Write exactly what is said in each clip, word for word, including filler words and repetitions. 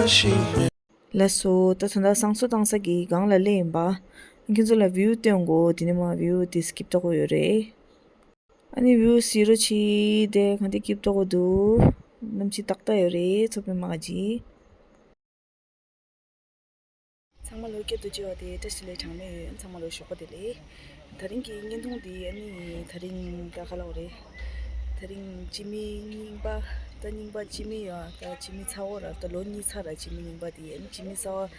ལགས་སོ། ད་ད་ལྟ་བསང་གསོལ་བཏང་ས་གི་སྒང་ལ་སླེབས་ཡིན་པ། ཁྱེད་ཚོ་ལ་བིའུ་སྟོན་གོ། དེ་ནས་མ་བིའུ་དེ་སྐྱིད་པོ་ཡོད་རེད། ཨ་ནི་བིའུ་གཟིགས་རོགས་གྱིས། དེ་ག་འདྲ་སྐྱིད་པོ་འདུག་གནམ་གཤིས་ཏག་ཏག་ཡོད་རེད། ཚོ་དཔོན་མ་ག་ཅི། ཚང་མ་ལོ་བསྐྱར་དུ་མཇལ་བ་དེ་བཀྲ་ཤིས་བདེ་ལེགས་གྲངས་མེད་ཡོད། ཚང་མ་ལོ་ཞོགས་པ་བདེ་ལེགས། དེ་རིང་གི་བརྙན་ཐུང་འདི་ཨ་ནི་དེ་རིང་ད་ག་ལབ་དགོས་རེད། དེ་རིང་སྤྱི་མི་རྙིང་པ། ད་རྙིང་པ་སྤྱི་མི་ཡ་ད་སྤྱི་མི་ཚ་བོ་ར་ད་ལོ་གཉིས་ཚར་ར་སྤྱི་མི་རྙིང་པ་འདི་ཨ་ནི་སྤྱི་མི་གསར་པ་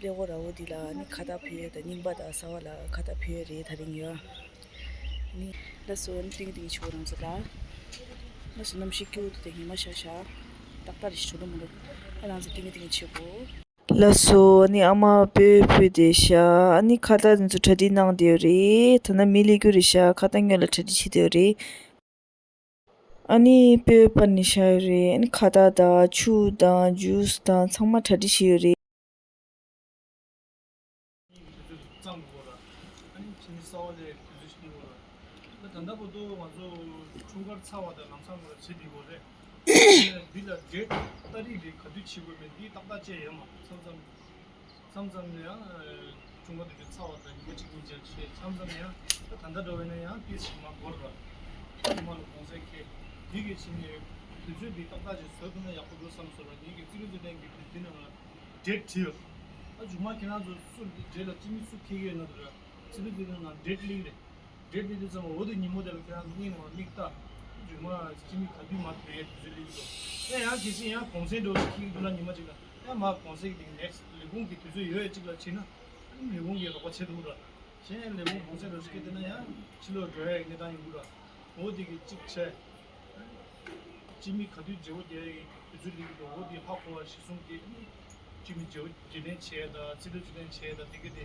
སླེབས་ཡོད་ར། འོ་འདི་ལ་ཨ་ནི་ཁ་བཏགས་ཕུལ་ཡོད། ད་རྙིང་པ་དང་གསར་པ་ལ་ཁ་བཏགས་ཕུལ་ཡོད་རེད་དེ་རིང་ཡ། ཨ་ནི་ལགས་སོ། ཨ་ནི་ཏིང་ཏིང་ཆུ་རང་ཚོ་ལ། ལགས་སོ། གནམ་གཤིས་སྐྱིད་པོ་འདུག་དེ་ཉི་མ་ཤར་ཤར། ཏག་ཏག་རེད་ཤག་འགྲོ་མི་འགྲོ། ཨ་རང་ཚོ་ཏིང་ཏིང་ཆུ་གོ། ལགས་སོ། ཨ་ནི་ཨ་མ་སྤོས་ཕུལ་བསྡད་ཤག་ཨ་ནི་ཁ་བཏགས་དེ་ཚོ་གྲ་སྒྲིག་གནང་བསྡད་ཡོད་རེད། ད་ནི་མི་སླེབས་རྒྱུ་རེད་ཤག་ཁ་བཏགས་སྔོན་ལ་གྲ་སྒྲིག་བྱེད་བསྡད་ཡོད་རེད། ཨ་ནི་སྤོས་སྤར་ནས་བཞག་ཡོད་རེད། ཨ་ནི་ཁ་བཏགས་དང་ཆུ་དང་ཇུས་དང་ཚང་མ་གྲ་སྒྲིག་བྱས་ཡོད་རེད། གཙང་དགོས་ར། ཨ་ནི་ཕྱི་ནས་གསར་པ་ལས་དུས་ཚོད་ཕྱིན་དགོས་ར། ད་ད་ལྟ་བར་དུ་ང་ཚོ་འཁྲུངས་སྐར་ཚར་བ་དང་ལམ་སང་ང་ཚོ་བྱེད་བསྡད་དགོས་རེད། འདི་ལ་ཌེཊ་ཏ་རིག་རེད་ག་དུས་བྱེད་དགོས་མེད་འདི་ཏག་ཏག་བཅད་ཡོད་མ་རེད། མཚམས་མཚམས་མཚམས་མཚམས་ལ་ཡང་འཁྲུངས་སྐར་དུས་ཚོད་ཚར་བ་དང་ཉི་མ་གཅིག་གཉིས་རྗེས་བྱེད། མཚམས་མཚམས་ཡང་ད་ད་ལྟ་འདྲ་བས་ན་ཡང་ཏིས་ཞིག་མ་འགོར་ར། ཉི་མ་ལ་གུང་སེང་ཁེལ། འདི་གི་ཕྱི་ནས་དུས་ཚོད་འདི་ཏག་ཏག་ཅིག་བཟོ་ཐུབ་ན་ཡག་པོ་འདུག་བསམ་སོང་ར། ངེད་ཀྱི་རྩིས་རིག་རྩིས་ལྡན་གྱི་དུས་འདི་ནང་ལ་ཌེཊ་བྲིས་ཡོད། ད་མཇུག་མ་ཁྱེད་རང་ཚོ་སུ་ཌེཊ་ལ་སྤྱི་མི་སུ་འཁེལ་གྱི་ཡོད་ན་དེ་ར་རྩིས་རིག་རྩིས་ལྡན་ནང་ཌེཊ་ལིང་རེད། ཌེཊ་ལིང་དུས་ཙམ་འོ་དེ་ཉིན་མོ་དེ་ལ་ཁྱེད་རང་ཚོ་སྙིང་ནང་ལ་མིག་ལྟ། མཇུག་མ་སྤྱི་མི་ག་དུས་མ་ཕེབས་དུས་ཚོད་ལིང་འདུག་ཡང་ཡང་གལ་སྲིད་ཡང་གུང་སེང་འདྲ་བོ་ཞིག་འཁེལ་གྱི་འདུག་ན་ཉི་མ་གཅིག་ལ་ཡང་མ་གུང་སེང་གི་ནེག་སི་ལས་ཁུངས་ཀྱི་དུས་ཚོད་ཡོད་ཡོད་གཅིག་ལ་ཕྱིན་ན་ལས་ཁུངས་ཀྱིས་རོགས་པ་བྱེད་ཐུབ་ར། གཞན་ལས་ཁུངས་གུང་སེང་འདྲ་ཞིག་སྐད་བཏང་ན་ཡང་ཕྱི་ལོགས་འགྲོ་ཡ་ཡི་གནས་སྟངས་ཡོང་གི་ར། འོ་དེ་གི་གཅིག་བྱས། སྤྱི་མི་ག་དུས་མཇལ་བོ་རྒྱག་ཡ་གི་དུས་ཚོད་ལེགས་འདུག་འོ་དེ་ཧ་གོ་བ་གཞི་བཟུང་གི་སྤྱི་མི་མཇལ་བོ་བརྗེ་ལེན་བྱས་དང་རྩིས་སྤྲོད་བརྗེ་ལེན་བྱས་དང་དེ་གི་དེ།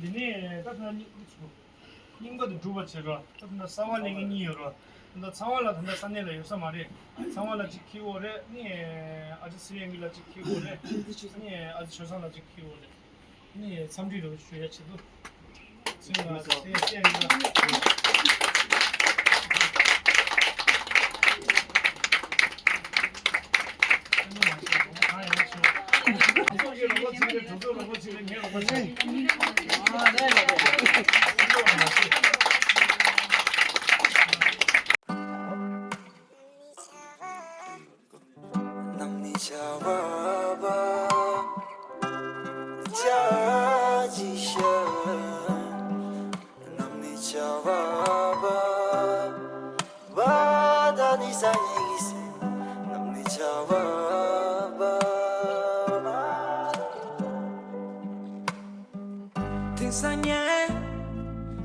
འདི་ནས་ད་ལྟ་རྙིང་པ་དེ་སྒྲུབ་པ་བྱེད་རོགས། ད་ལྟ་གསར་པ་ལེན་མཁན་གཉིས་ཡོད་རོགས། ད་ལྟ་ཚང་བ་ལ་ད་ལྟ་ས་གནས་ལ་ཡོད་ས་མ་རེད། ཚང་བ་ལ་གཅིག་འཁྱེར་དགོས་རེད། ནི་ཨ་ཅག་སི་ཡ་གི་ལ་གཅིག་འཁྱེར་དགོས་རེད། ནི་ཨ་ཅག་ཆོས་བཟང་ལ་གཅིག་འཁྱེར་དགོས་རེད། ནི་འཚམས་འདྲི་རོགས་ཞུ་ཡ་ཆེད་དུ། ཚང་བ་ལ་ས་གནས་ལ། དེང་སང་ངའི་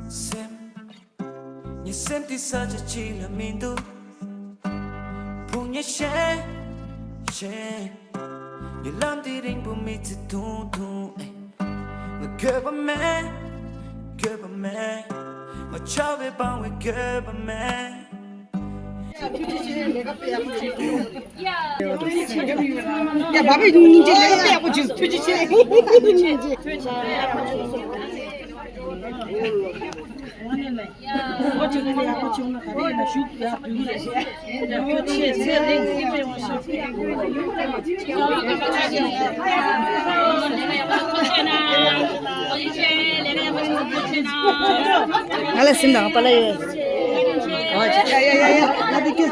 སེམས། ངའི་སེམས་འདི་ས་ཆ་གཅིག་ལ་མི་འདུག་ཕུང་ཉེ་ཤེས་ཤེས། ངའི་ལམ་འདི་རིང་པོ་མི་ཚེ་ཐུང་ཐུང་ཨེ། ང་འགྱོད་པ་མེད། འགྱོད་པ་མེད། ང་ཆགས་པའི་སྤང་བའི་འགྱོད་པ་མེད། ཡ་བ་བའི་སྙིང་རྗེ་ལས་ཀ་ཡག་པོ་བྱུང་། ཐུགས་རྗེ་ཆེ། ང་ལ་སེམས་དང་པ་ལ་ཡོད། ཡ་ཡ་ཡ་ཡ། ང་འདི་ཀྱི།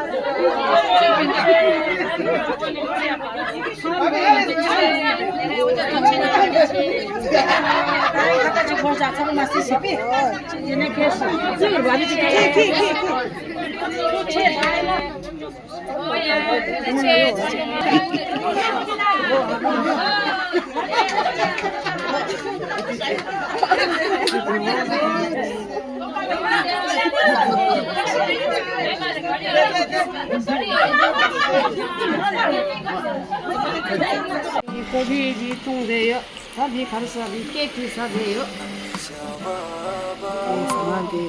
ཀོ་ཕི་འདི་བཏུང་བསྡད་ཡོད། ད་འདི་ག་རེ་ཟ། འདི་ཀེག་ཅིག་ཟ་བསྡད་ཡོད། ཨོ་ཟ་ན་འདི།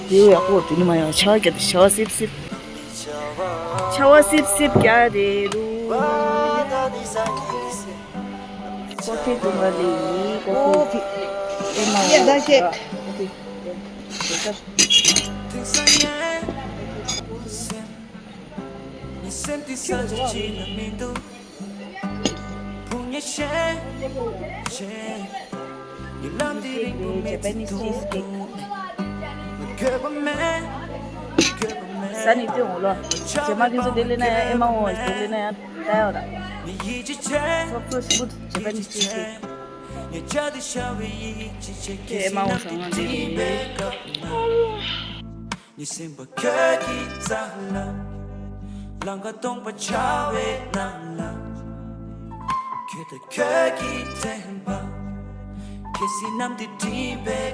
དེ་ཡོད་ཡག་པོ། དེ་ནི་མ་ཡང་ཆར་བ་རྒྱག་དེ། ཆར་བ་སིབ་སིབ། ཆར་བ་སིབ་སིབ་རྒྱག་དེ་རུ། ཀོ་ཕི་བཏུང་བ་ལི། ཀོ་ཕི། ཨེ་མ། ཡ་ད་ཤེ། ཀོ་ཕི། Japanese cheesecake. ཟ་ནི་སྟོན་འོང་ལོ། རྗེས་མ་ཁྱེད་ཚོ་དེ་ལས་ན་ཡང་ཨེ་མ་འོང་བ་དེ་ལས་ན་ཡང་ལྟ་ཡོད་ར། Soft Soft Japanese cheesecake. ཨེ་མ་འོང་བ་ང་འདི་རེད། ཉི་ཟིང་པ་ཁྱོད་ཀྱི་རྩ་ལ། ལང་ཀ་སྟོང་པ་འཆར་བའི་ནང་ལ། ཁྱོད་དང་ཁྱོད་ཀྱི་དྲན་པ། ཁྱེད་སྲིད་གནམ་དུ་བསྒྲིབས་པའི་